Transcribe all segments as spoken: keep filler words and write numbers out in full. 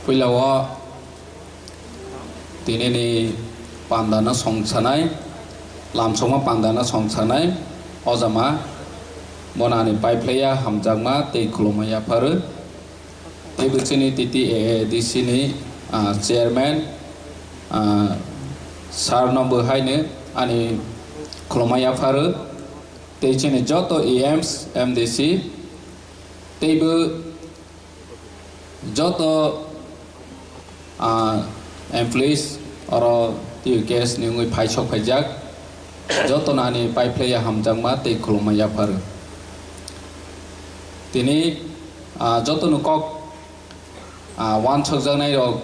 Puila o tinini pandano songsanai, lamsongma pandano songsanai, ojama, bonani paiphlaiya hamjakma tei khulumma yapharu. Tei bo chini T T A A D C ni, ah, chairman, ah, sir no bo haino ani khulumma yapharu. Tei chini joto E Ms, M D C, tei bo joto, ah, employees oro T U K S ni wngwi phaisok phaijak, jotono ani paiphlaiya hamjakma tei khulumma yapharu. Tini, ah, jotono kok, ah, uansukjaknai rok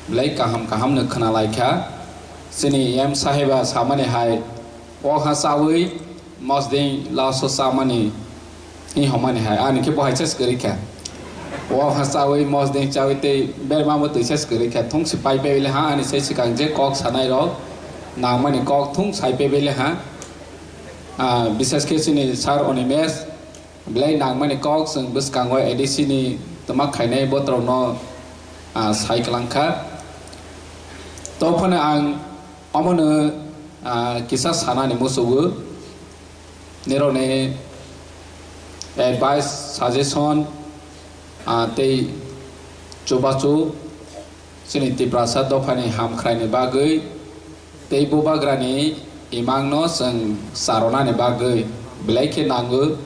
belai kaham kaham no khwnalaikha. Chini M saheba samani hai, o ha chawi mosdeng laso chamani hi homani hai, ani khe bo hai ses kwrwi kha. O ha chawi mosdeng chawi tei berma bo twi ses kwrwi kha. Thung si pai pai le ha ani sai swkang je kok sanai rok nangmani kok thung sai pai le ha. Ah, bises khe chini sir Onimesh belai nangmani kok chwng bwskango A D C ni twma khainai botrokno, ah, sai kwlangkha. Tophano ang omono, ah, kisa sanani muchungo, nirokni advice, suggestion, ah, tei chubachu chini Tiprasa dophani hamkhraini bagwi tei bubagrani imangno chwng charonani bagwi belai khe nango.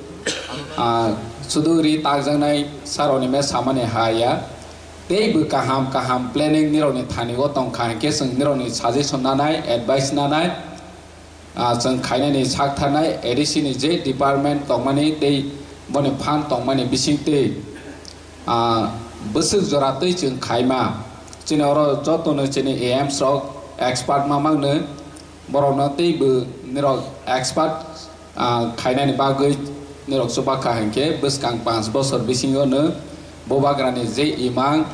Ah, sudu ri takjaknai sir Onimesh samani ha ya. Tei bo kaham kaham planning nirokni thani o tongkha hinkhe chwng nirokni suggestion nanai, advice nanai. Ah, chwng khainani sak tharnai A D C ni je department tongmani tei boni phan tongmani bisingtwi, ah, bwswk jora twi chwng khaima. Chini oro jotono chini A Ms rok expert ma mangno, borokno tei bo nirok expert, ah, khainani bagwi nirok chubakha hinkhe bwskang panch bosor bisingo no bubagrani je imang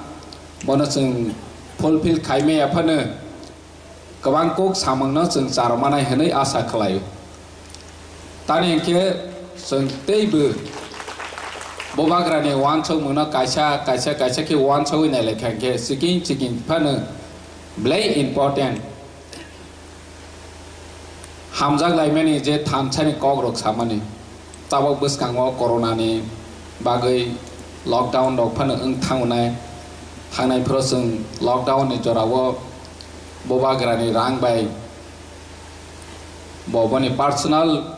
bono chwng fulfill khaimaya phano kwbang kok samungno chwng charwmanai hwnwi asa khlaio. Tani hinkhe chwng teibo bubagrani uansukmungno kaisa, kaisa, kaisa khe uansugwi nailaikha hinkhe chiking chiking phano belai important. Hamjak laimani je thansani kokrok samani. Tabok bwskango corona ni bagwi lockdown rok phano wng thangnai. Thangnai phuru chwng lockdown ni jorao bubagrani rang bai bo boni personal,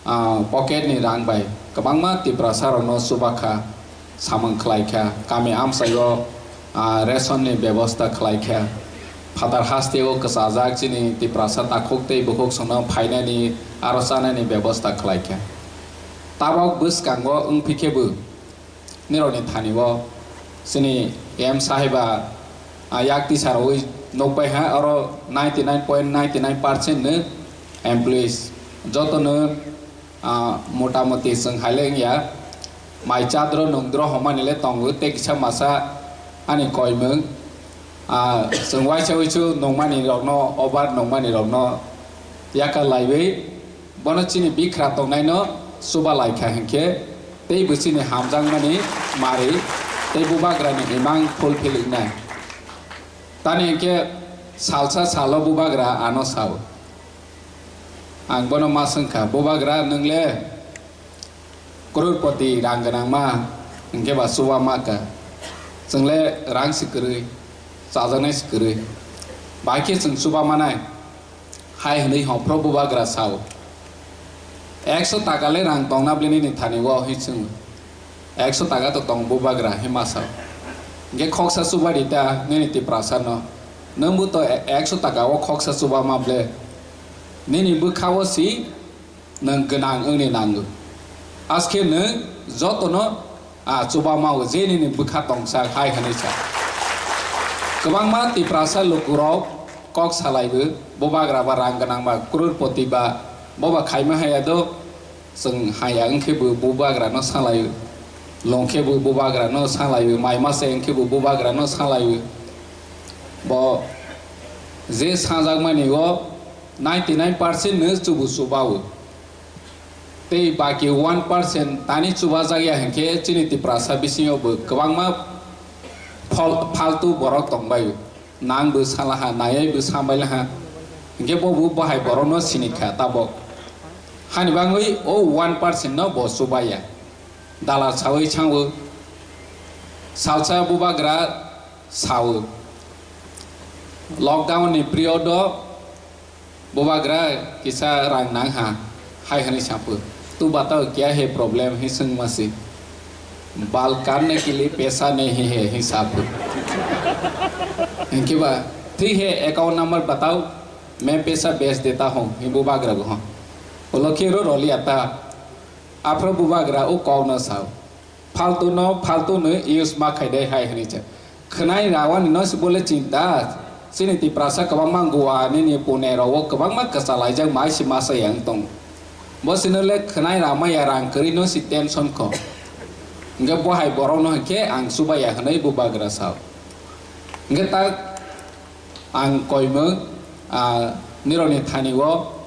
ah, pocket ni rang bai kwbangma Tiprasa rokno chubakha. Samung khlaikha, kami amchaio, ah, ration ni bebosta khlaikha. Phatar hasteo kwchajak chini Tiprasa takhuk tei bukhuk songno phainani aro chanani bebosta khlaikha. Tabok bwskango wngphi khe bo nirokni thani o chini M saheba, ah, yak tisa rwi nukbai ha, oro ninety nine point nine nine percent no employees jotono, ah, mota moti chwng hai le wngya. Mai chadro nungdro homani le tongo, tei kisa masa ani koimung. Ah, chwng waisa waisu nungmani rokno, obar nungmani rokno yaka laiwi bono chini bikhra tongnaino chuba laikha hinkhe tei bo chini hamjakmani mari tei bubagrani imang fulfill wngnai. Tani hinkhe salsa salo bubagra ano sao. Ang bono ma swngkha, "Bubagra, nwng le crorepoti rang gwnangma, hinkhe ba chuba ma kha? Chwng le rang se kwrwi, chajaknai se kwrwi. Bahai khe chwng chuba manai?" Hai hwnwi hongphro bubagra sao. "Ekso taka le rang tongna bini ni thani o?" hwnwi swngo. "Ekso taka to tong bubagra," hwnwi ma sao. Hinkhe khoksa chuba di ta nini Tiprasa no. Nwng bo to e-, ekso taka o khoksa chuba ma ble. Nini bwkha o si nwng gwnang wngni nango. Askhe nwng jotono, ah, chuba mao je nini bwkha tongsa hai hwnwi sa. Kwbangma Tiprasa lukurok kok salaibo, bubagra ba rang gwnang ba crorepoti ba boba khaima haya do, chwng haya wngkhe bo bubagra no salai, longkhe bo bubagra no salai, mai masa wngkhe bo bubagra no salai. Bo je sajakmani o ninety nine percent no chubu chubao. Tei baki one percent tani chubajak ya hinkhe chini Tiprasa bisingo bo kwbangma phal-, phaltu borok tongbai. Nang bo salaha, nayai bo sambai laha. Hinkhe bo bo bahai borokno sinikha tabok. Hani bagwi o one percent no bo chubaya. Dalar sawi sango. Salsa bubagra sao. Lockdown ni period o bubagra kisa rang nang ha, hai hwnwi sapho. "Tu batao kya hai problem?" hi swngma si. "Bal karne ke liye paisa nahi hai," hi sapho. Hinkhe ba, "Thik hai, account number batao, main paisa bhej deta hoon," hi bubagra bo ho. Ulo khe ro roli ata. Aphro bubagra o kok no sao. Phaltu no phaltu no use ma khai dai hai hwnwi cha. Khwnai rawani no si bole chinta. Chini Tiprasa kwbangma Goa nini Pune rok o kwbangma kwchalaijak mai si masa yang tong. Bo sino le khwnai rama ya rang kwrwi no si tension kho. Hingke bo hai borok no hingke ang chuba ya hwnwi bubagra sao. Hingke tak ang koimwng, ah, nirokni thani o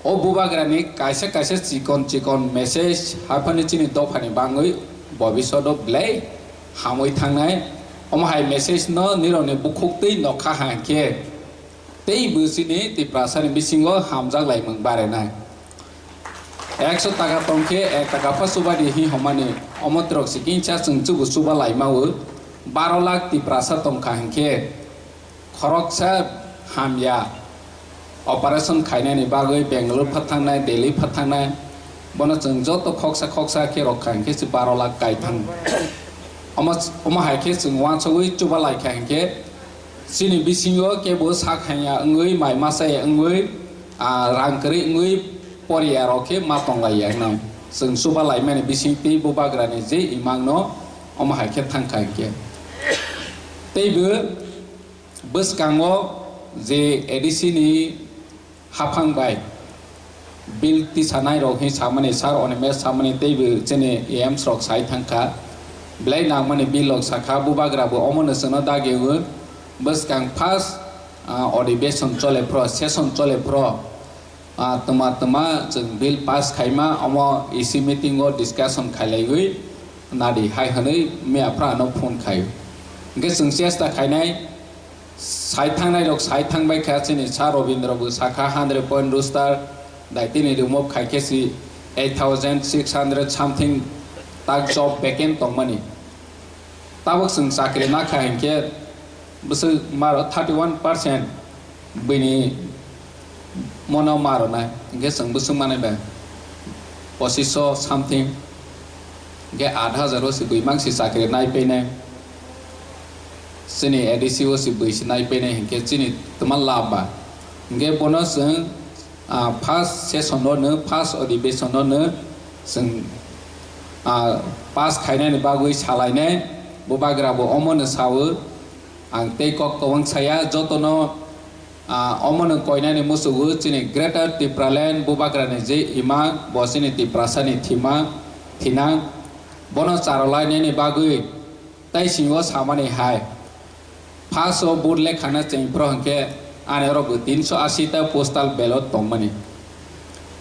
O bubagrani kaisa kaisa chikon chikon message haphani chini dophani bangwi bobishodo belai hamwi thangnai. Omo hai message no nirokni bukhuk twi nokha hangkhe tei bo chini Tiprasani bisingo hamjak laimung barenai. Ekso taka tongkhe ek taka pha chubadi hi homani omo trok si kinsa chwng chubu chuba laimao baro lakh Tiprasa tongkha hangkhe Khoroksa hamya operation khainani bagwi Bangalore phathangnai, Delhi phathangnai, bono chwng joto khoksa khoksa khe rokha hinkhe se baro lakh kai thang. Omo, omo hai khe chwng uansugwi chuba lai kha hinkhe chini bisingo kebo sak hamya wngwi, mai masa ya wngwi, ah, rang kwrwi wngwi poriya rok khe ma tonglai ya hinwi chwng chuba laimani bising tei bubagrani je imang no omo hai khe thang kha hinkhe. Tei bo Bwskango je A D C ni haphang bai bill tisanai rok hin samani, sir Animesh samani teibo chini A Ms rok sai thangkha. Belai nangmani bill rok sakha, bubagra bo omono chwngno dagi o. Bwskang first, ah, adhibeshon chole phro, session chole phro. Ah, twma twma chwng bill pass khaima, omo E C meeting o discussion khailaiwi nadi hai hwnwi miya phra no phone khai. Hwnkhe chwng chesta khainai, sai thangnai rok sai thangbai kha, chini sir Robindra bo sakha hundred point roster, dai tini remove khai khe si eight thousand six hundred something tak job vacant tongmani. Tabuk chwng chakri nakha hinkhe bwswk maro thirty one percent bini mono maro nai, hinkhe chwng bwswk manai bai pochisho something, hinkhe aat hajar o se bui mang se chakri nai painai, chini A D C o se bui se nai painai, hinkhe chini twma lab ba, hinkhe bono chwng Ah, first session no no, first adhibeshon no no, chwng, ah, pass khainani bagwi salainai, bubagra bo omo no sao, ang tei kok kwbang saya, jotono, ah, omo no koinani musugo chini Greater Tipraland bubagra ni je ima, bo chini Tiprasa ni thima, thinang, bono charolainani bagwi, Tai singo samani hai, first o vote lekhana chengphro hinkhe ani oro bo tinsho ashi ta postal ballot tongmani.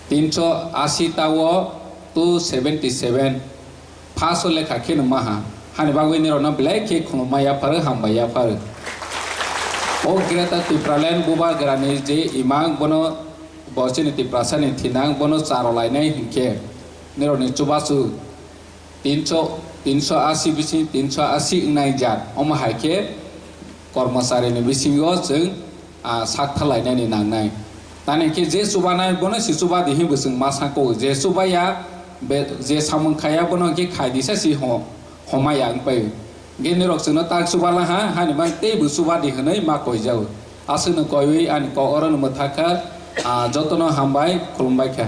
Tinsho ashi ta o two seventy seven first o lekha kheno maha. Hani bagwi nirokno belai khe khulumma yapharo, hambai yapharo. O Greater Tipraland bubagrani je imang bono bo chini Tiprasani thinang bono charolainai hinkhe nirokni chubachu Tinsho, tinsho ashi bising tinsho ashi wngnai jat. Omo hai khe kormocharini bisingo chwng, ah, sak thalainani nangnai. Tani khe je chubanai bono se chubadi hinwi chwng ma sako. Je chubaya, be, je samung khaya bono khe khaidisa se ho-, homaya wngpai. Hwnkhe nirok chwngno tak chubala ha, hani bai teibo chubadi hwnwi ma koijao. Aswkno koiwi ani kok orono mwthakha, ah, jotono hambai khulumbai kha.